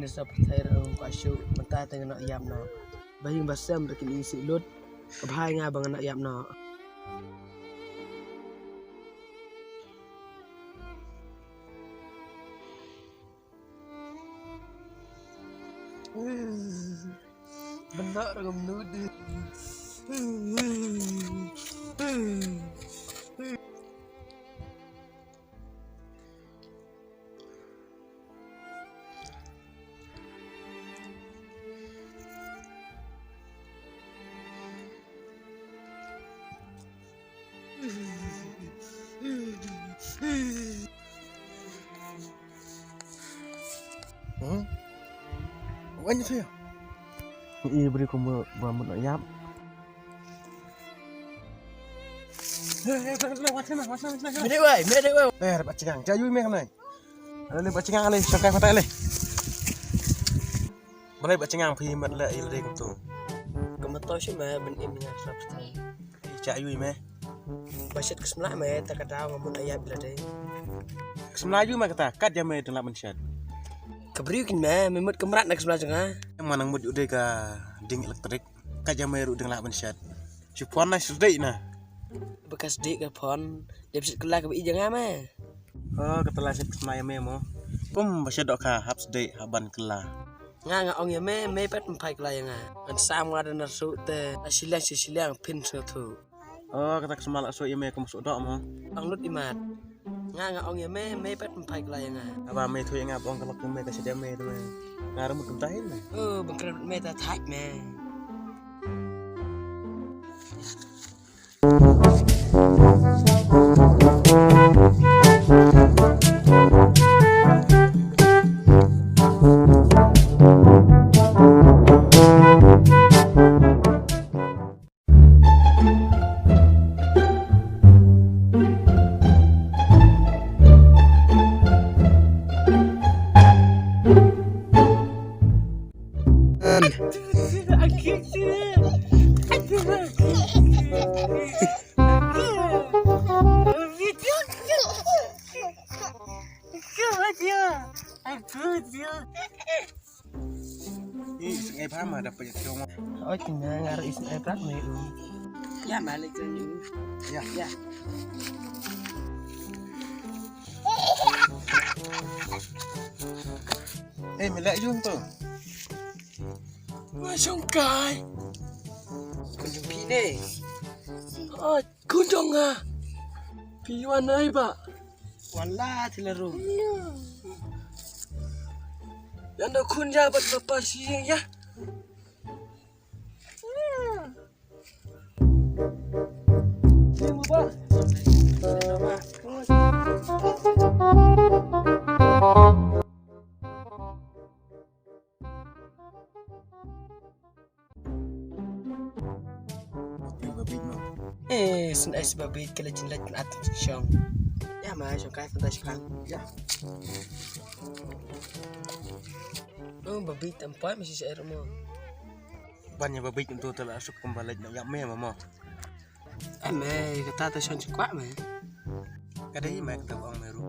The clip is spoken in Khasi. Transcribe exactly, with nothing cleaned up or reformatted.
Sa pyrthei ruh kwah shuh, mynta te nga noh ïap noh. Ba ïing ba sem ruh kin ïa sih lut. Ka bha ïa nga ba nga noh ïap noh. Ba nga noh ruh ngam nud. Huh? Wan ïa. Ïa briew kumba ba mut noh ïap. Meh dei wei, meh dei wei. Eh, ba chingang, ja yu meh kam nai. Ale le ba chingang ale, shongkai phatai ale. Balei ba chingang phi mat le ïa lade kumtu. Ka ma to shi me ban im ïa nga sap stai. Cha yu me. Ba shet ka smla me ta ka daw nga mut ïa ïap ïa lade. Ka smla yu me kata, kat ïa me dang lah ban shet. Ka briew kin me, me mut ka mrad na ka smla jong nga. Em nga nang mut ïa u dei ka ding elektrik. Kat ïa me ruh dang lah ban shet. Shu phone na shu dei na. Ba ka sdei ka phone, dep shet kylla kaba ïeit ïa nga me. Oh, kata la shet kylla ïa me mo. Kum ba shet dohkha hap sdei hap ban kylla. Nga nga ong ïa me, me pat ym phai kylla ïa nga. Ngan sam nga da na suh te, na shiliang shi shiliang phin sngewthuh. Oh, kata ka sma la suh ïa me kum suh doh mo. Ong lut imat. Nga nga ong ïa me, me pat ym phai kylla ïa nga. Haba me thuh ïa nga ba ong ka lok ïa me ka shet ïa me te me. Nga ruh mut kumta hi me. Oh, ban kren me ta thait me. Ih, isn't ai pha ma da pynjah tiong. Oi, kena nga ruh isn't ai pha ma u. Ya, ma leh kena u. Ya. Ya. Eh, me leh yung tu. Wa shong kai. Khun jong phi ne. Oi, khun jong nga. Phi wan ai ba. Wan la ti la ru. Yan da khun ja ba pa shi ya. Eh, sngewbha ba bit ka la jin leit na at shong. Ya ma shong kai fantai shong. Ya. Oh, ba bit tam poi ma shi sa er mo. Ban ïa ba bit tu ta la suk kum ba leit na ïa me ma mo. Ame, kata ta shon shi kwah me. Ka dei me kata ba ong me ruh.